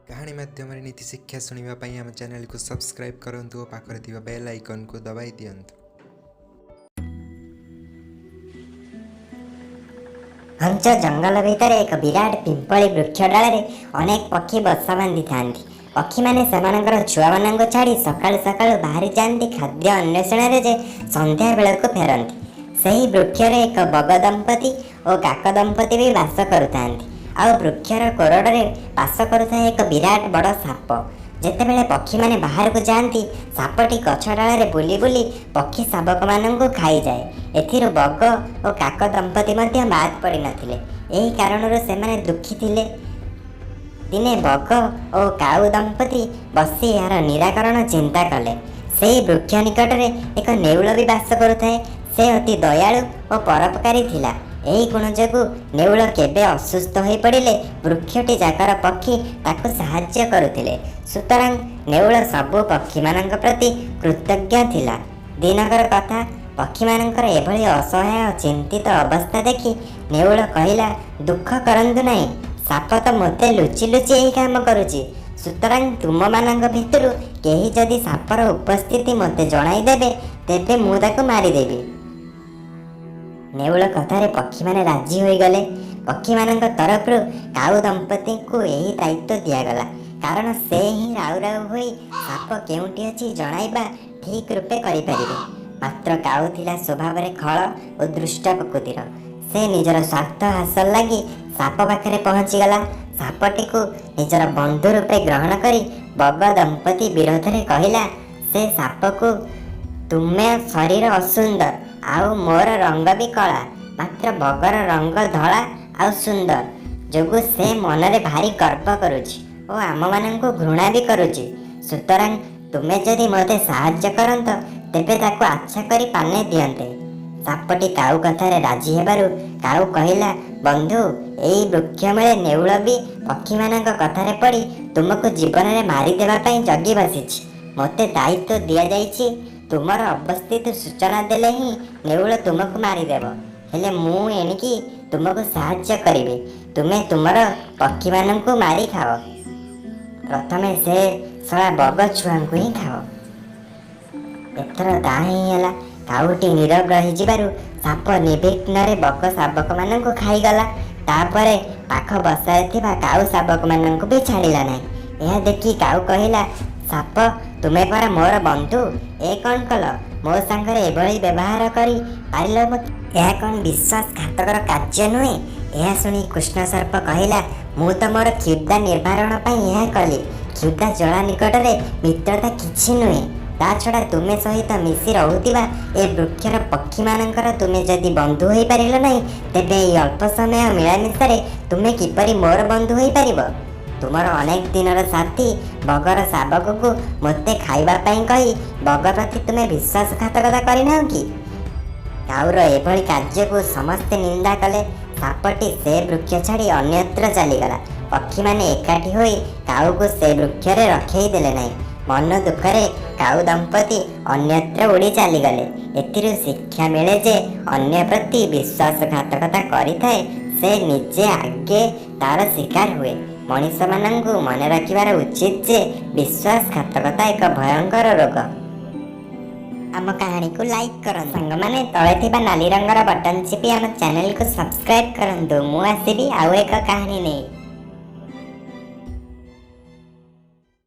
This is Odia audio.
କାହାଣୀ ମାଧ୍ୟମରେ ନୀତି ଶିକ୍ଷା ଶୁଣିବା ପାଇଁ ଆମ ଚ୍ୟାନେଲକୁ ସବସ୍କ୍ରାଇବ୍ କରନ୍ତୁ ଓ ପାଖରେ ଥିବା ବେଲ୍ ଆଇକନ୍କୁ ଦବାଇ ଦିଅନ୍ତୁ। ଘଞ୍ଚ ଜଙ୍ଗଲ ଭିତରେ ଏକ ବିରାଟ ପିମ୍ପଳି ବୃକ୍ଷ ଡାଳରେ ଅନେକ ପକ୍ଷୀ ବସା ବାନ୍ଧିଥାନ୍ତି। ପକ୍ଷୀମାନେ ସେମାନଙ୍କର ଛୁଆମାନଙ୍କୁ ଛାଡ଼ି ସକାଳୁ ସକାଳୁ ବାହାରି ଯାଆନ୍ତି ଖାଦ୍ୟ ଅନ୍ୱେଷଣରେ ଯେ ସନ୍ଧ୍ୟା ବେଳକୁ ଫେରନ୍ତି। ସେହି ବୃକ୍ଷରେ ଏକ ବଗ ଦମ୍ପତି ଓ କାକ ଦମ୍ପତି ବି ବାସ କରୁଥାନ୍ତି। ଆଉ ବୃକ୍ଷର କୋରଡ଼ରେ ବାସ କରୁଥାଏ ଏକ ବିରାଟ ବଡ଼ ସାପ। ଯେତେବେଳେ ପକ୍ଷୀମାନେ ବାହାରକୁ ଯାଆନ୍ତି, ସାପଟି ଗଛ ଡାଳରେ ବୁଲି ବୁଲି ପକ୍ଷୀ ଶାବକମାନଙ୍କୁ ଖାଇଯାଏ। ଏଥିରୁ ବଗ ଓ କାକ ଦମ୍ପତି ମଧ୍ୟ ବାଦ୍ ପଡ଼ିନଥିଲେ। ଏହି କାରଣରୁ ସେମାନେ ଦୁଃଖୀ ଥିଲେ। ଦିନେ ବଗ ଓ କାଉ ଦମ୍ପତି ବସି ଏହାର ନିରାକରଣ ଚିନ୍ତା କଲେ। ସେହି ବୃକ୍ଷ ନିକଟରେ ଏକ ନେଉଳ ବି ବାସ କରୁଥାଏ। ସେ ଅତି ଦୟାଳୁ ଓ ପରୋପକାରୀ ଥିଲା। ଏହି ଗୁଣ ଯୋଗୁଁ ନେଉଳ କେବେ ଅସୁସ୍ଥ ହୋଇପଡ଼ିଲେ ବୃକ୍ଷଟି ଯାକର ପକ୍ଷୀ ତାକୁ ସାହାଯ୍ୟ କରୁଥିଲେ। ସୁତରାଂ ନେଉଳ ସବୁ ପକ୍ଷୀମାନଙ୍କ ପ୍ରତି କୃତଜ୍ଞ ଥିଲା। ଦିନକର କଥା, ପକ୍ଷୀମାନଙ୍କର ଏଭଳି ଅସହାୟ ଚିନ୍ତିତ ଅବସ୍ଥା ଦେଖି ନେଉଳ କହିଲା, ଦୁଃଖ କରନ୍ତୁ ନାହିଁ, ସାପ ତ ମୋତେ ଲୁଚି ଲୁଚି ଏହି କାମ କରୁଛି। ସୁତରାଂ ତୁମମାନଙ୍କ ଭିତରୁ କେହି ଯଦି ସାପର ଉପସ୍ଥିତି ମୋତେ ଜଣାଇଦେବେ, ତେବେ ମୁଁ ତାକୁ ମାରିଦେବି। ନେଉଳ କଥାରେ ପକ୍ଷୀମାନେ ରାଜି ହୋଇଗଲେ। ପକ୍ଷୀମାନଙ୍କ ତରଫରୁ କାଉ ଦମ୍ପତିଙ୍କୁ ଏହି ଦାୟିତ୍ୱ ଦିଆଗଲା, କାରଣ ସେ ହିଁ ରାଉ ରାଉ ହୋଇ ସାପ କେଉଁଠି ଅଛି ଜଣାଇବା ଠିକ୍ ରୂପେ କରିପାରିବେ। ମାତ୍ର କାଉ ଥିଲା ସ୍ୱଭାବରେ ଖଳ ଓ ଦୁଷ୍ଟ ପ୍ରକୃତିର। ସେ ନିଜର ସ୍ୱାର୍ଥ ହାସଲ ଲାଗି ସାପ ପାଖରେ ପହଞ୍ଚିଗଲା। ସାପଟିକୁ ନିଜର ବନ୍ଧୁ ରୂପେ ଗ୍ରହଣ କରି ବଗ ଦମ୍ପତି ବିରୋଧରେ କହିଲା, ସେ ସାପକୁ, ତୁମେ ଶରୀର ଅସୁନ୍ଦର ଆଉ ମୋର ରଙ୍ଗ ବି କଳା, ମାତ୍ର ବଗର ରଙ୍ଗ ଧଳା ଆଉ ସୁନ୍ଦର ଯୋଗୁଁ ସେ ମନରେ ଭାରି ଗର୍ବ କରୁଛି ଓ ଆମମାନଙ୍କୁ ଘୃଣା ବି କରୁଛି। ସୁତରାଂ ତୁମେ ଯଦି ମୋତେ ସାହାଯ୍ୟ କରନ୍ତ, ତେବେ ତାକୁ ଆଚ୍ଛା କରି ପାନେ ଦିଅନ୍ତେ। ସାପଟି କାଉ କଥାରେ ରାଜି ହେବାରୁ କାଉ କହିଲା, ବନ୍ଧୁ, ଏଇ ବୃକ୍ଷ ମୂଳେ ନେଉଳ ବି ପକ୍ଷୀମାନଙ୍କ କଥାରେ ପଡ଼ି ତୁମକୁ ଜୀବନରେ ମାରିଦେବା ପାଇଁ ଜଗି ବସିଛି। ମୋତେ ଦାୟିତ୍ୱ ଦିଆଯାଇଛି, ତୁମର ଅବସ୍ଥିତି ସୂଚନା ଦେଲେ ହିଁ ନେଉଳ ତୁମକୁ ମାରିଦେବ। ହେଲେ ମୁଁ ଏଣିକି ତୁମକୁ ସାହାଯ୍ୟ କରିବି। ତୁମେ ତୁମର ପକ୍ଷୀମାନଙ୍କୁ ମାରି ଖାଅ। ପ୍ରଥମେ ସେ ଶଳା ବଗ ଛୁଆଙ୍କୁ ହିଁ ଖାଅ। ଏଥର ତାହା ହିଁ ହେଲା। କାଉଟି ନୀରବ ରହିଯିବାରୁ ସାପ ନିର୍ବିଘ୍ନରେ ବଗ ଶାବକମାନଙ୍କୁ ଖାଇଗଲା। ତାପରେ ପାଖ ବସାରେ ଥିବା କାଉ ଶାବକମାନଙ୍କୁ ବି ଛାଡ଼ିଲା ନାହିଁ। ଏହା ଦେଖି କାଉ କହିଲା, ସାପ, ତୁମେ ପରା ମୋର ବନ୍ଧୁ, ଏ କ'ଣ କଲ? ମୋ ସାଙ୍ଗରେ ଏଭଳି ବ୍ୟବହାର କରି ପାରିଲ? ଏହା କ'ଣ ବିଶ୍ୱାସଘାତକର କାର୍ଯ୍ୟ ନୁହେଁ? ଏହା ଶୁଣି କୃଷ୍ଣ ସର୍ପ କହିଲା, ମୁଁ ତ ମୋର କ୍ଷୁଧା ନିବାରଣ ପାଇଁ ଏହା କଲି। କ୍ଷୁଧା ଜଳା ନିକଟରେ ମିତ୍ରତା କିଛି ନୁହେଁ। ତା ଛଡ଼ା ତୁମେ ସହିତ ମିଶି ରହୁଥିବା ଏ ବୃକ୍ଷର ପକ୍ଷୀମାନଙ୍କର ତୁମେ ଯଦି ବନ୍ଧୁ ହୋଇପାରିଲ ନାହିଁ, ତେବେ ଏହି ଅଳ୍ପ ସମୟ ମିଳାମିଶାରେ ତୁମେ କିପରି ମୋର ବନ୍ଧୁ ହୋଇପାରିବ? ତୁମର ଅନେକ ଦିନର ସାଥୀ ବଗର ଶାବକକୁ ମୋତେ ଖାଇବା ପାଇଁ କହି ବଗ ପ୍ରତି ତୁମେ ବିଶ୍ୱାସଘାତକତା କରିନାହଁ କି? କାଉର ଏଭଳି କାର୍ଯ୍ୟକୁ ସମସ୍ତେ ନିନ୍ଦା କଲେ। ସାପଟି ସେ ବୃକ୍ଷ ଛାଡ଼ି ଅନ୍ୟତ୍ର ଚାଲିଗଲା। ପକ୍ଷୀମାନେ ଏକାଠି ହୋଇ କାଉକୁ ସେ ବୃକ୍ଷରେ ରଖେଇ ଦେଲେ ନାହିଁ। ମନ ଦୁଃଖରେ କାଉ ଦମ୍ପତି ଅନ୍ୟତ୍ର ଉଡ଼ି ଚାଲିଗଲେ। ଏଥିରୁ ଶିକ୍ଷା ମିଳେ ଯେ ଅନ୍ୟ ପ୍ରତି ବିଶ୍ୱାସଘାତକତା କରିଥାଏ, ସେ ନିଜେ ଆଗେ ତାର ଶିକାର ହୁଏ। ମଣିଷମାନଙ୍କୁ ମନେ ରଖିବାର ଉଚିତ ଯେ ବିଶ୍ୱାସଘାତକତା ଏକ ଭୟଙ୍କର ରୋଗ। ଆମ କାହାଣୀକୁ ଲାଇକ୍ କରନ୍ତୁ ସାଙ୍ଗମାନେ, ତଳେ ଥିବା ନାଲି ରଙ୍ଗର ବଟନ୍ ଚିପି ଆମ ଚ୍ୟାନେଲକୁ ସବସ୍କ୍ରାଇବ୍ କରନ୍ତୁ। ମୁଁ ଆସିବି ଆଉ ଏକ କାହାଣୀ ନେଇ।